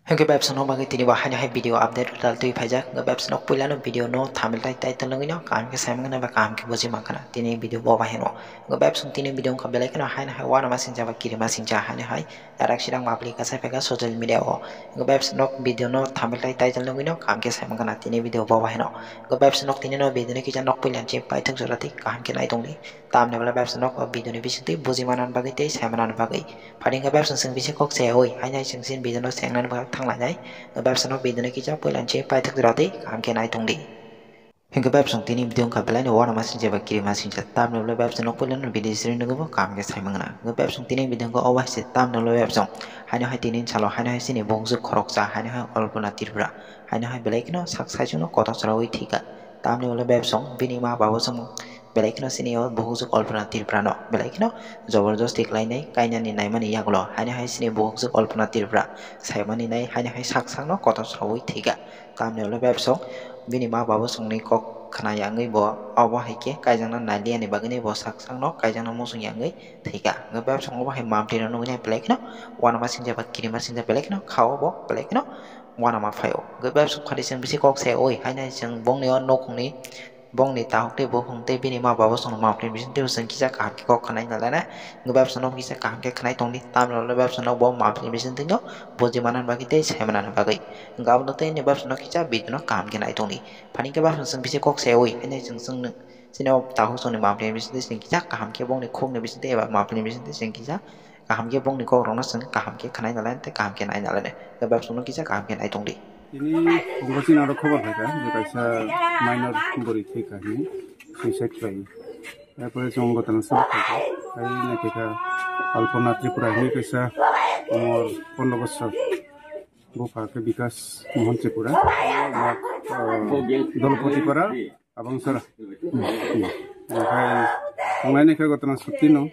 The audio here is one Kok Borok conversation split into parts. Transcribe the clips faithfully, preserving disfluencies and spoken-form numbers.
Hwnkhe bebsong no bagwi tini bo haino hai video update rwtal twi phaijak. Hwnkhe bebsong no puila no video no thumbnail tai title nugwi no kaham khe sai mangna ba kaham khe buji mankha na tini video bo bai hino. Hwnkhe bebsong tini video wngkha belai kheno haino hai uanama singcha ba kirima singcha haino hai tarak sirang mapli kasai phaikha social media o. Hwnkhe bebsong no video no thumbnail tai title nugwi no kaham khe sai mangna tini video bo bai hino. Hwnkhe bebsong no tini no video no kisa nok puila ni paithak jora twi kaham khe nai tongdi. Tamni bwla bebsong no video ni bisingtwi buji manani bagwi tei sai manani bagwi. Phani hwnkhe bebsong chwng bisi kok se oi, haino hai chwng chini video no sengnani bagwi thanglainai. Bebsong no video no kisa puila ni paithak jora twi kaham khe nai tongdi. Hwnkhe bebsong tini video wngkha belai no uanama singcha ba kirima singcha. Tamni bwla bebsong no puila no video siri nugwi bo kaham khe sai mangna. Hwnkhe bebsong tini video wngkha obo hai se tamni bwla bebsong. Haino hai tini salo haino hai chini bongsu khoroksa haino hai Alpona Tripura. Haino hai belai kheno sak saichung no kotor chwraui thika. Tamni bwla bebsong bini ma babo song belai kheno sini o buhukjwk Alpona Tripura no belai kheno joborjosti khlainai kainani naimani yagulo haino hai sini buhukjwk Alpona Tripura saimani nai haino hai sak sak no kotor chwraui thika. Tamni bwla bebsong bini ma babo songni kok khna yangwi bo obo hai khe kaijakna nailiyani bagwini bo sak sak no kaijakna muchung yangwi thika. Hwnkhe bebsong obo hai mamtwi no nugwi nai belai kheno uanama singcha ba kirima singcha belai kheno kha o bo belai kheno uanama phai o. Hwnkhe bebsong phani chwng bisi kok se oi haino hai chwng bongni o nukhungni bongni tahuk tei bukhung tei bini ma babo songno mamtwi bisingtwi chwng kisa kaham khe kok khwnai nalai na. Hwnkhe bebsong no kisa kaham khe khwnai tongdi. Tamni bwla bebsong no bo mamtwi bisingtwi no buji manani bagwi tei sai manani bagwi. Hwnkhe abono tei ni bebsong no kisa video no kaham khe nai tongdi. Phani hwnkhe bebsong chwng bisi kok se oi haino chwng chwng chini o tahuk songni mamtwi bisingtwi chwng kisa kaham khe bongni khukni bisingtwi eba mamtwi bisingtwi chwng kisa kaham khe bongni kok rokno chwng kaham khe khwnai nalai tei kaham khe nai nalai. Hwnkhe bebsong no kisa kaham khe nai tongdi. Tini Kongkochini aro khobor phaikha je kaisa minor bwrwi thwikha hinwi suicide khlai. Tarpore chwng gotana sabuk phaikha. Ai naikha Alpona Tripura hinwi kaisa umor pondro bosor bupha khe Bikas Mohan Tripura. Yak, ah, Dolpoti Para. Abang sara. Okai, tonglai ni khe gotana sutti no.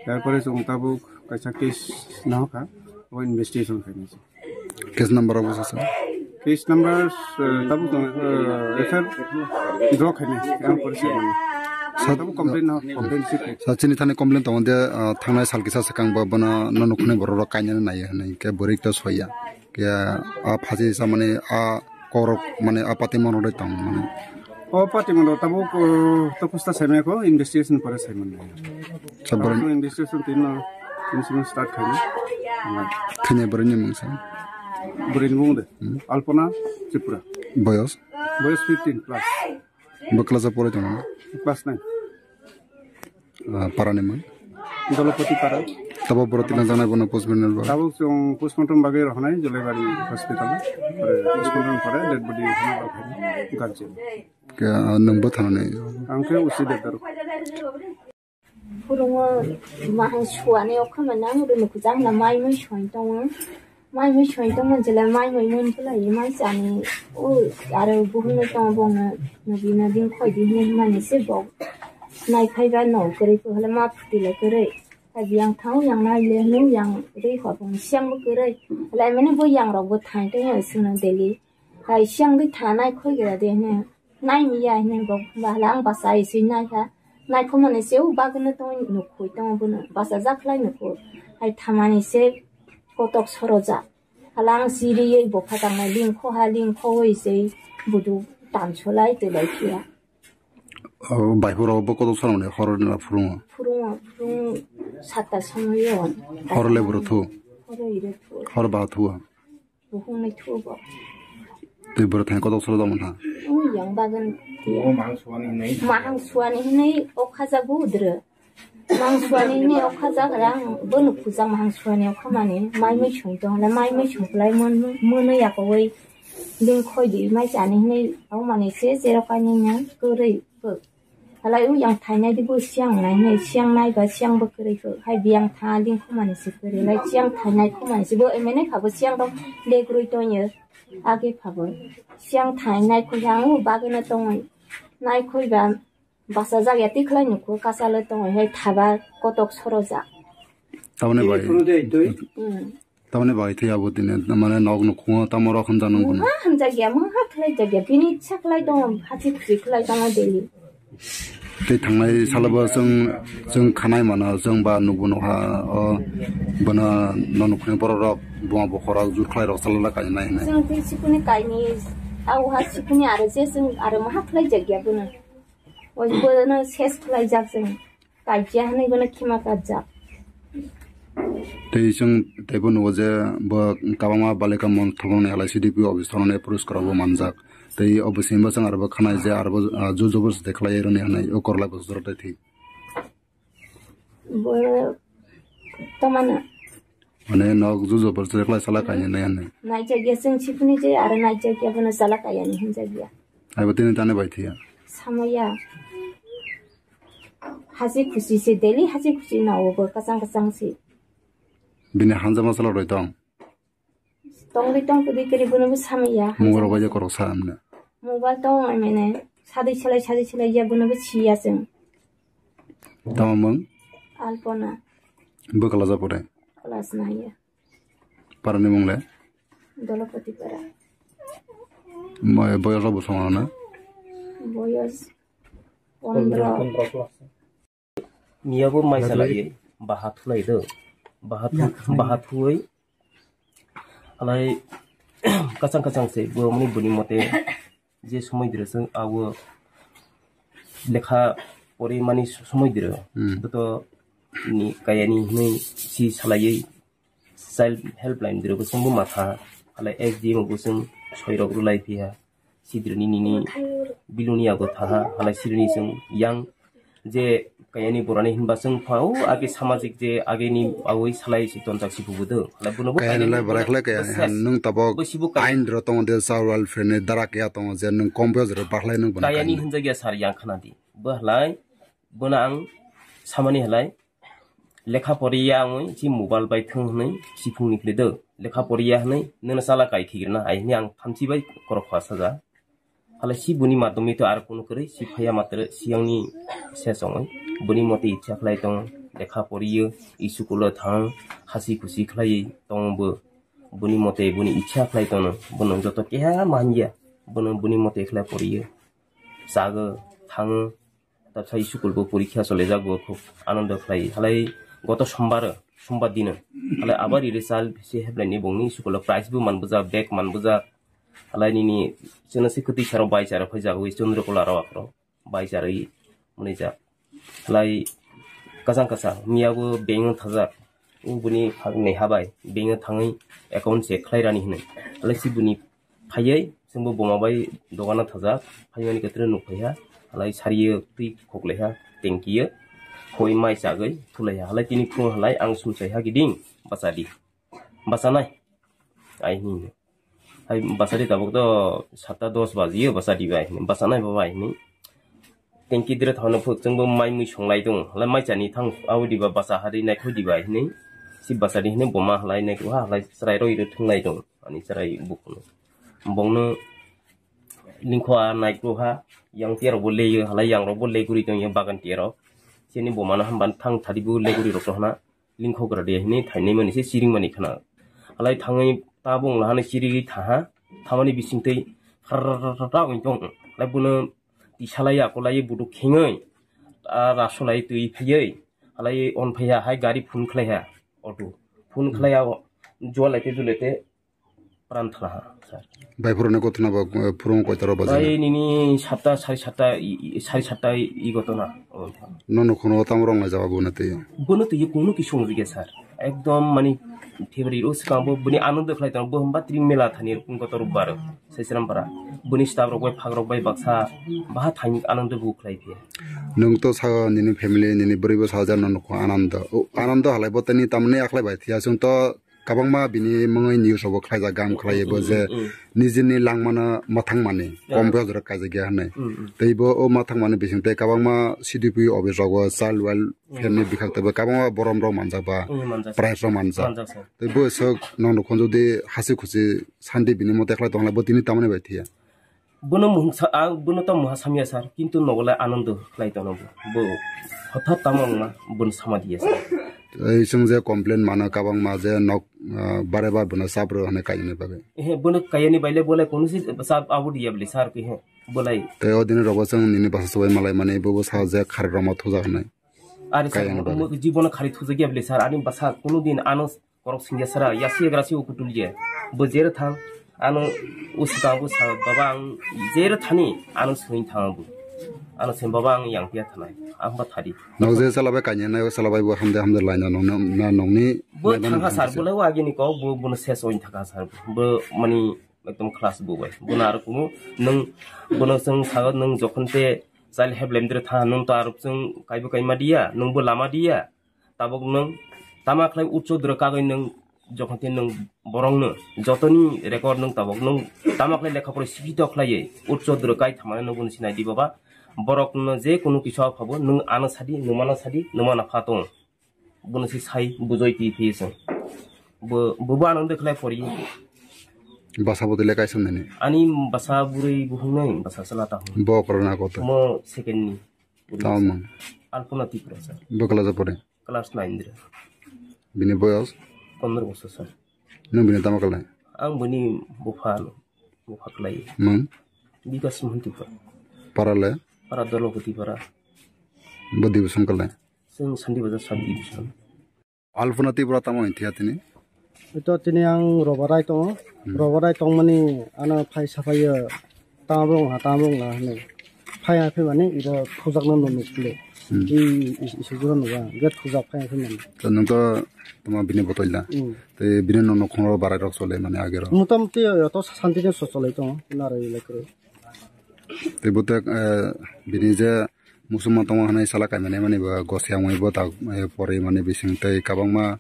Tarpore chwng tabuk kaisa case nahokha, o investigation khainai. Case number obo sasa? Case number, eh, tabuk tong, eh, F I R draw khainai, ang pore se mani. Sa- Tabuk complaint no, complaint si khai. Sa chini thani complaint tongo de, ah, thangnai sal kisa swkang bo bono no nukhunai borok rok kainani naiya hinwi khe bwrwi to soya. Khe a phaji samani a korok mane a pati monok dai tong mane. O pati monok tabuk, uh, to kusta saimaya ko investigation pore saiman. Sabra investigation tino incident start khaini. Thini bwrwini mung sa? Bwrwini mung de. Hmm. Alpona Tripura. Boyos? Boyos fifteen plus. Bo class o pore tong? Class nine. Ah, parani mung? Dolopati Para. Tabo boro tinang janai bono postmortem ba? Tabuk chwng postmortem bagwi rohonai Jolaibari hospital. Pore postmortem pore dead body hwnwi rok guardian. Ke, ah, nwng bo thanani? Ang khe usi Debbarma. Phurungo mahang suani okha manang rwni kujang na mai mui soi tongo. Mai mui soi tongma jela mai mui mun pulai mai chani o aro buhumno tongo bongno nodi nodi khoi di hinwi mani se bok nai phai ba no kwrwi ko hole ma phuti le kwrwi. Abi yang thang yang nai le hnu yang rwi hor bong siang bo kwrwi. Hole mani bo yang rok bo thai tongma sino daily. Hai siang di thanai khoi gra de hne. Nai mi ya hne bok bahla ang basa isi nai ha. Nai kho mane se u bagno tong nuk khoi tong bono. Basa jak lai nuk khoi. Hai thamani se kotok soroja. Hala ang siri ye bo phatang nai ling kho ha ling kho oi se budu tan cholai te lai khia. O bai horo bo kotok soro mane horo na phurungo. Phurungo, phurung satta somoy yo. Horo le buru thu. Horo ire thu. Horo ba thu. Buhung nai thubo. Tei bwrwi thani kotok soro tongmani ha. Ui yang bagan tiya. Mahang suani hinwi o khajago udre. Mahang suani hinwi o khajak rang bono puja mahang suani o khamani mai mui sung tong le mai mui sung lai mon mono yakowai. Ding khoi di mai chani hinwi o mani se jero kaini na kwrwi. Halai u yang thainai di bo siang nai nai siang nai ba siang bo kwrwi kho. Hai biyang tha ding khumani si kwrwi lai siang thainai khumani si bo emene kha bo siang dong de kwrwi tong yo. Age kha bo siang thainai khu yang u bagwi no tongoi. Nai khoi ba basa jak ya tikhlai nukho kasa le tongoi hai thaba kotok soro jak. Tamoni bai. Hmm. Tamoni bai thwi abo tini, mane nok nukhungo tamo rok hamjak nang bono. Mungha hamjak ya, mungha khlai jak ya, bini ichha khlai tongo, hachi khuchi khlai tongo daily. Tei thangnai salo bo chwng, chwng khanai mano, chwng ba nukbo nukha o bono, no nukhungni borok rok buma bokhorok jur khlai rok chalala kainai hinwi. Chwng tei sikuni kaini, au ha sikuni aro je chwng aro maha khlai jak ya bono. O bono ses khlai jak chwng. Kaijak hinwi bono khima kajak. Tei chwng teibo nugo je bo kabangma balika mon thubunani halai C D P office thangmani poriskar bo manjak. Tei o bisingo chwng aro bo khanai je aro bo, ah, jur jobor de khlai rwni hinwi o korlai bo jora tei thwi. Bo tamana. Mane nok jur jobor de khlai sala kainai hinwi. Naijak ya chwng sipuni je aro naijak ya bono sala kaiyani hinjak ya. Aibo tini tane bai thiya. Samaya. Haji khusi se, daily haji khusi nao bo, kachang kachang se. Bini hanja masala roi tong. Tongri tong kudi kiri bono bo samaya. Mungro baje korok sa amne. Mobile tong ai mene. Sadi selai, sadi selai ya bono bo siya chwng. Tama mung? Alpona. Bo kala ja pore? Class nine ya. Parani mung le? Dolopati para. Mo-, boyos rok bo song ano na? Boyos pondro. Miya bo mai salai, baha thulai do. Baha thu-, baha thuwi. Alai kachang kachang se, bo mani buni mote je somoi dire chwng abo lekha pori mani somoi dire. Hmm. Boto ni kayani hinwi si salaiwi child helpline dire bo chwngbo matha. Alai S D M bo chwng soirok rwlai phiya. Sidrini nini biluni yago thaha, halai sidrini chwng yang je kayani borani hinba chwng phao age samajik je ageni awi salai si tonjak si bubudo. Halai bono bo kayani kayani lai lai barak lai kaya bo ses. Nwng tabok bo sibo kaya. Ain dro tongo de child welfare ni darak ya tongo je nwng kom pyo jero baklai nwng bono kayani kayani. Hinjak ya sar yang khana di. Bo halai bono ang samani halai lekha poriya wngwi si mobile bai thwng hwnwi si phungni khlai do. Lekha poriya hwnwi nini chala kai khikrina ai hwnwi ang thamchi bai korok kha saja. Halai si buni madhyamik to ar kunu kwrwi si phaiya matre siyangni ses wngwi buni mote ichha khlai tongo. Lekha poriyo, school o thang, hasi khusi khlaiwi tongo bo. Buni mote buni ichha khlai tono. Bono joto keha manya. Bono buni mote khlai poriyo. Chago, thango. Tabsa school bo porikha chole jak bo khub anando khlai. Halai goto sombar, sombar dino. Halai abar ire chal bisi heblai ni bongni school o prize bo manbujak, bag manbujak. Halai nini chwngno se kwtwi saro bai chara phai jak wi Chandrakula ro aphro bai charwi mwnwi jak. Halai kachang kachang miya bo beng thajak. Ubuni phagni habai beng thangwi account check khlai rani hinwi. Halai si buni phaiwi chwngbo boma bai dogano thajak, phaimani kwtwrwi nuk phaiha, halai sariyo twi khoklaiha, tengkiyo, khoi mai chagwi thulaiha, halai tini phung halai ang sumsaiha giding bachadi, bachanai, ai hini, hai bachadi tabuk to satta dos bajiyo bachadi bai hini, bachanai bo bai hini. Tengki dire thangno phuk chwngbo mai mui songlai tongo. Halai mai chani thang aboni ba bacha hari naikhoi diba hinwi. Si bachadi hinwi boma halai naikha halai chwrai roi rw thwnglai tongo. Ani chwrai bukhukno. Bongno lingkho a naikha yang tiyarok bo leyo halai yang rok bo leguri tongyo bagan tiyarok. Chini boma no hamba thang thadi bo leguri rok to hana. Lingkho gra de hinwi thainai mani se chiring mani khana. Halai thangwi tabung lahani chirigwi thaha. Thamani bisingtwi kharrrrrrrra wngwi tong. Halai bono tisalai akolai buduk khengwi, a rasulai twi phiywi, halai on phaiha hai gari phone khlaiha, auto phone khlaiha, o, jualai te julai te pran thlaha, sir. Bai phuruni gotna ba, eh, phurung koitaro bajar? Bai nini satta, sari satta, i, i, sari satta i gotna. Oh. No no khono tam rong lai jawab na te. Bono twi kunu kisung jige, sir. Ekdom mani February o swkang bo bini anando khlai tongo, bo hwnba tring mela thani rukung kotor rubbar Saisram para. Bini staff rok bai phak rok bai baksa baha thani anando bo khlai phiya. Nwng to sa nini family nini bwrwi bo sa jar no nukho anando. O anando halai bo tini tamni akhlai bai thiya chwng to kabangma bini mungwi news rogo khlai jak gam khlai bo je nijini langmano mathang mani kom bo jora kaijak ya hwnwi. Tei bo o mathang mani bising tei kabangma C D P office rogo child well Family bwkhak tei bo kabangma borom rok manjak ba, mm, manjak, prize rok manjak. Manjak, sir. Tei bo sok nong rok khon jodi hasi khusi santi bini mote khlai tong lai bo tini tamani bai thiya. Bono mungsa, ang bono to muha samya sir, kintu nogo lai anando khlai tono bo. Bo hothat tamo wngma bono sama diya sir. Ei chwng je complain mano kabangma je nok, ah, bare bar bono chap rw hwnwi kainani bagwi. Ehe, bono kaiyani baile bolai kono si chap abo diya bwle sir ke he, bolai. Tei o dini rogo chwng nini bwsa chubai malai mani bo bwsa je khari roma thujak hwnwi. Ari sir, kaiyani bagwi. Mo-, jibono khari thujakya bwle sir, ani bwsa kono din ano korok singya sara, yasi yagra si ukutul ye. Bo jero thang, ano usukang bo sa, baba ang jero thani, ano swing thang bo. Ano sen baba ang yang pia thanai, ang ba thadi. Nok je sala bai kanya nai, sala bai bo hamde hamde laina nong na nong ni. Bo nai thangha mani sir, hamse. Bo lai wa gini ko, bo, bo no ses oin thangha sir. Bo mani ekdom class bo bai. Bo na aro kumu nung, bo no sung sago nung jokhon te child helpline dre tha, nung to aro sung kai bo kai ma dia, nung bo lama dia. Tabok nwng tama khlai ucho dwrwk kagwi nwng jokhon tei nwng borokno jotoni record nwng tabok nwng tama khlai lekha pore sikito khlaiwi ucho dwrwk kai thamani nwng bono sinai di baba. Borokno je kunu kisa phabo nwng ano sadi, nwmano sadi, nwmano pha tongo. Bono si sai bujoi twi twi se. Bo, bo, bo ano de khlai pori. Basa bo tele kaisa nani. Ani basa burui buhung nai, basa sala ta hung. Bo korona koto. Mo second ni. Tamo mang. Alpona Tripura sir. Bo kala ja pore. Class nine dre. Bini boyos? Pondro bosor sir. Nwng bini tamo kala? Ang bini bupha, bupha khlai. Mang? Bikas Mohanty pa. Para le? Para Dolopati para. Bo division kala? Sing Sandi Bazar sub division. Alpona Tripura tamo hinthi atini? Ito tini ang robarai tongo. Hmm. Robarai tongmani ano phai saphaiyo tamo bong ha, tamo bong ha hwnwi. Phai ha phimani iro thujakno nuk nuk le. Hmm. I, i, isi juro nuga, get thujak phai ha phimani. To nwng to tamo bini botol da. Hmm. Te bini no nokhong ro barai rok chole mani agero. Motamoti yo to santi no so chole tongo, narai le kro. Tei bo tek, eh, bini je musulman tongo hwnwi sala kaimani mani bo gosiyang bo tak, eh, pori mani bising tei kabangma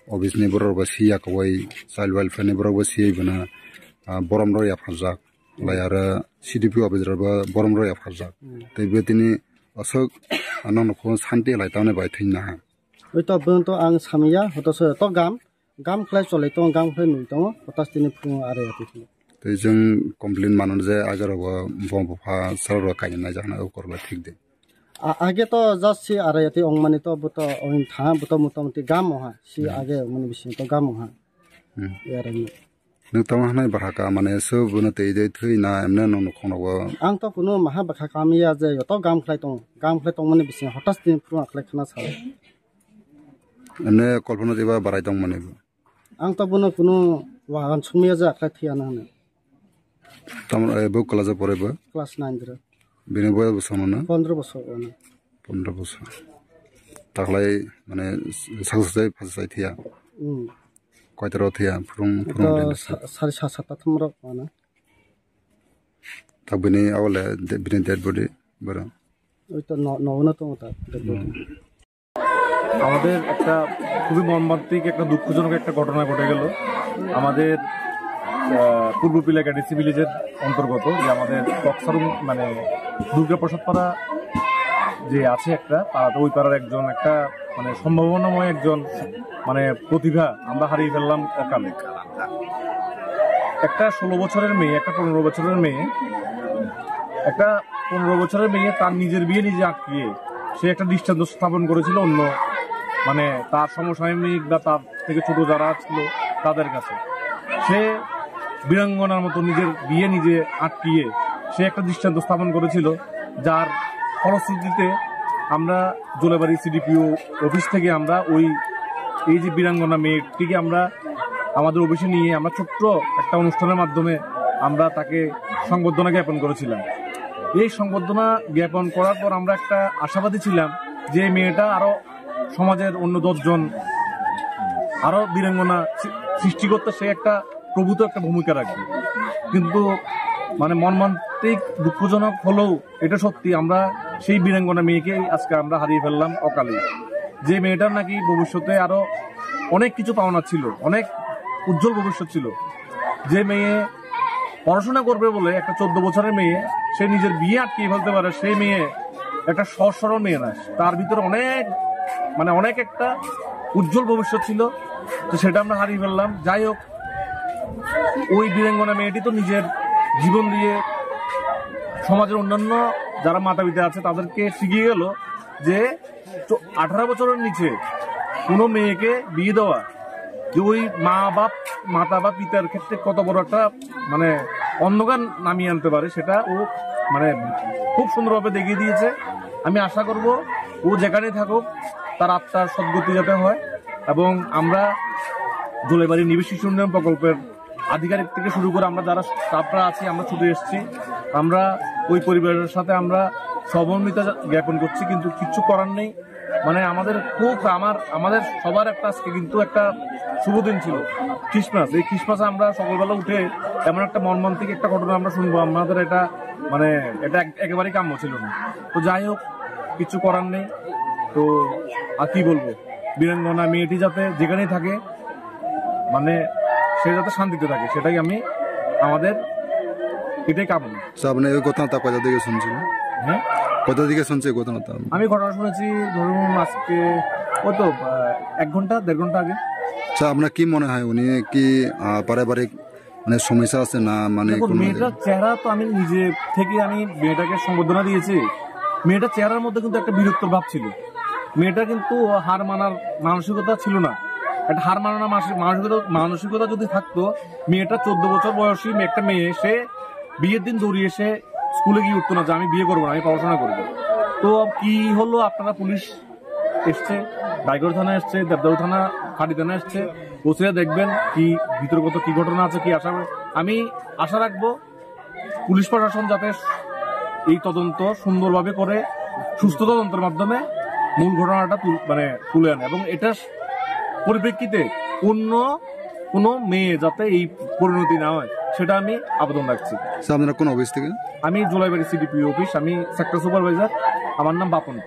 office ni borok bo siya kowai child welfare ni borok bo siya bono, ah, borom rok yapharjak lai aro C D P office rok bo borom rok yapharjak. Hmm. Tei bo tini aswk ano nokho santi lai tamni bai thwina ha. Oi to bo to ang samya hoto se to gam. Gam khlai cholai tongo, gam khlai nui tongo, potas tini phungo arai ati phungo. Tei chwng complain mano je agaro bo, bo bupha sara rok kainwi naijak na, o korokla thik de. A, age to just si arai ati ongmani to, buto oin tha, buto motamoti gam oha, si Hmm. age ongmani bising to gam oha. Hmm. Yarani. Nwng tamo hanai bahaka mane so bono tei dei thui na emne no nokhong rogo. Ang to kuno maha bakha kamiya je yoto gam khlai tongo, gam khlai tongmani bising hotas tini phungo khlai khna sa. Emne kolpana diba barai tongmani bo. Ang to bono kuno wahan sumya ja khlai thiyana hwnwi. Tamar, eh, bo class-o pore bo? Class nine dre. Bini boyos bo sono na? Pondro bosor ono. Pondro bosor. Taklai mane saksa sai phasa sai thiya. Hmm. Koita ro thiya phurung phurung Ito dena sa-, sari sa sata thum rok ono. Tak bini awle de-, bini dead body boro. Oi to no, no, no, to ta, dead body. Hmm. আমাদের একটা খুবই মর্মান্তিক, একটা দুঃখজনক একটা ঘটনা ঘটে গেল। আমাদের, আহ, পূর্ব পিলাকাটি সিভিলেজের অন্তর্গত যে আমাদের বক্সারুম, মানে, দুর্গাপ্রসাদ পাড়া যে আছে একটা পাড়াতে, ওই পাড়ার একজন একটা, মানে, সম্ভাবনাময় একজন, মানে, প্রতিভা আমরা হারিয়ে ফেললাম অকালে। একটা ষোলো বছরের মেয়ে, একটা পনেরো বছরের মেয়ে, একটা পনেরো বছরের মেয়ে তার নিজের বিয়ে নিজে আটকিয়ে সে একটা দৃষ্টান্ত স্থাপন করেছিল অন্য, মানে, তার সমসাময়িক বা তার থেকে ছোট যারা ছিল তাদের কাছে। সে বীরাঙ্গনার মতো নিজের বিয়ে নিজে আটকিয়ে সে একটা দৃষ্টান্ত স্থাপন করেছিল, যার ফলশ্রুতিতে আমরা জোলাইবাড়ি সিডিপিও অফিস থেকে আমরা ওই, এই যে বীরাঙ্গনা মেয়েটিকে আমরা আমাদের অফিসে নিয়ে আমরা ছোট্ট একটা অনুষ্ঠানের মাধ্যমে আমরা তাকে সংবর্ধনা জ্ঞাপন করেছিলাম। এই সংবর্ধনা জ্ঞাপন করার পর আমরা একটা আশাবাদী ছিলাম যে এই মেয়েটা আরো সমাজের অন্য দশজন আরো বীরাঙ্গনা সৃ-, সৃষ্টি করতে সে একটা প্রভূত একটা ভূমিকা রাখবে। কিন্তু মানে মর্মান্তিক দুঃখজনক হলেও এটা সত্যি, আমরা সেই বীরাঙ্গনা মেয়েকে আজকে আমরা হারিয়ে ফেললাম অকালে। যে মেয়েটার নাকি ভবিষ্যতে আরো অনেক কিছু পাওনা ছিল, অনেক উজ্জ্বল ভবিষ্যৎ ছিল। যে মেয়ে পড়াশোনা করবে বলে একটা চোদ্দ বছরের মেয়ে, সে নিজের বিয়ে আটকিয়ে ফেলতে পারে, সেই মেয়ে একটা সহজ সরল মেয়ে না, তার ভিতরে অনেক, মানে, অনেক একটা উজ্জ্বল ভবিষ্যৎ ছিল, তো সেটা আমরা হারিয়ে ফেললাম। যাই হোক, ওই বীরাঙ্গনা মেয়েটি তো নিজের জীবন দিয়ে সমাজের অন্যান্য যারা মাতা পিতা আছে তাদেরকে শিখিয়ে গেল যে চ-, আঠারো বছরের নিচে কোনো মেয়েকে বিয়ে দেওয়া, যে ওই মা বাপ, মাতা বা পিতার ক্ষেত্রে কত বড় একটা, মানে, অন্ধকার নামিয়ে আনতে পারে, সেটা ও, মানে, খুব সুন্দরভাবে দেখিয়ে দিয়েছে। আমি আশা করব ও যেখানেই থাকুক, তার আত্মার সদ্গতি যাতে হয়। এবং আমরা জোলাইবাড়ি নিবিড় শিশু উন্নয়ন প্রকল্পের আধিকারিক থেকে শুরু করে আমরা যারা স্টাফরা আছি, আমরা ছুটে এসেছি। আমরা ওই পরিবারের সাথে আমরা সহমর্মিতা জ্ঞাপন করছি, কিন্তু কিচ্ছু করার নেই। মানে, আমাদের খুব, আমার, আমাদের সবার একটা আজকে কিন্তু একটা শুভ দিন ছিল, ক্রিসমাস। এই ক্রিসমাসে আমরা সকালবেলা উঠে এমন একটা মর্মান্তিক একটা ঘটনা আমরা শুনবো, আমাদের এটা, মানে, এটা এক-, একেবারেই কাম্য ছিল না। তো যাই হোক, কিছু করার নেই। তো আর কি বলবো, বীরাঙ্গনা মেয়েটি যাতে যেখানেই থাকে, মানে, সে যাতে শান্তিতে থাকে, সেটাই আমি, আমাদের এটাই কামনা। আচ্ছা, আপনি এই ঘটনাটা কোথা থেকে শুনছিলেন? হ্যাঁ, কোথা থেকে শুনছে এই ঘটনাটা? আমি ঘটনা শুনেছি, ধরুন, আজকে কত, আহ, এক ঘন্টা, দেড় ঘন্টা আগে। আচ্ছা, আপনার কি মনে হয়, উনি কি, আহ, পারিবারিক, মানে, সমস্যা আছে না, মানে, দেখুন, কোনো মেয়েটার চেহারা তো আমি নিজে থেকে, আমি মেয়েটাকে সম্বর্ধনা দিয়েছি। মেয়েটার চেহারার মধ্যে কিন্তু একটা বীরত্বের ভাব ছিল। মেয়েটা কিন্তু হার মানার মানসিকতা ছিল না। একটা হার মানার মানসিক-, মানসিকতা, মানসিকতা যদি থাকতো, মেয়েটা চোদ্দ বছর বয়সী মেয়ে, একটা মেয়ে, সে বিয়ের দিন দৌড়িয়ে এসে স্কুলে গিয়ে উঠতো না যে, "আমি বিয়ে করবো না, আমি পড়াশোনা করবো।" তো কি হলো, আপনারা, পুলিশ এসছে, ডাইগর থানা এসছে, দেবদারু থানা, খাটি থানা এসছে, পৌঁছে দেখবেন কি ভিতরগত কি ঘটনা আছে, কি আশা। আমি আশা রাখবো পুলিশ প্রশাসন যাতে এই তদন্ত সুন্দরভাবে করে, সুস্থ তদন্তের মাধ্যমে মূল ঘটনাটা তুল-, মানে, তুলে আনে এবং এটার পরিপ্রেক্ষিতে অন্য কোনো মেয়ে যাতে এই পরিণতি না হয়, সেটা আমি আবেদন রাখছি। স্যার, আপনারা কোন অফিস থেকে? আমি জোলাইবাড়ি সিডিপিও অফিস, আমি সেক্টর সুপারভাইজার, আমার নাম বাপন।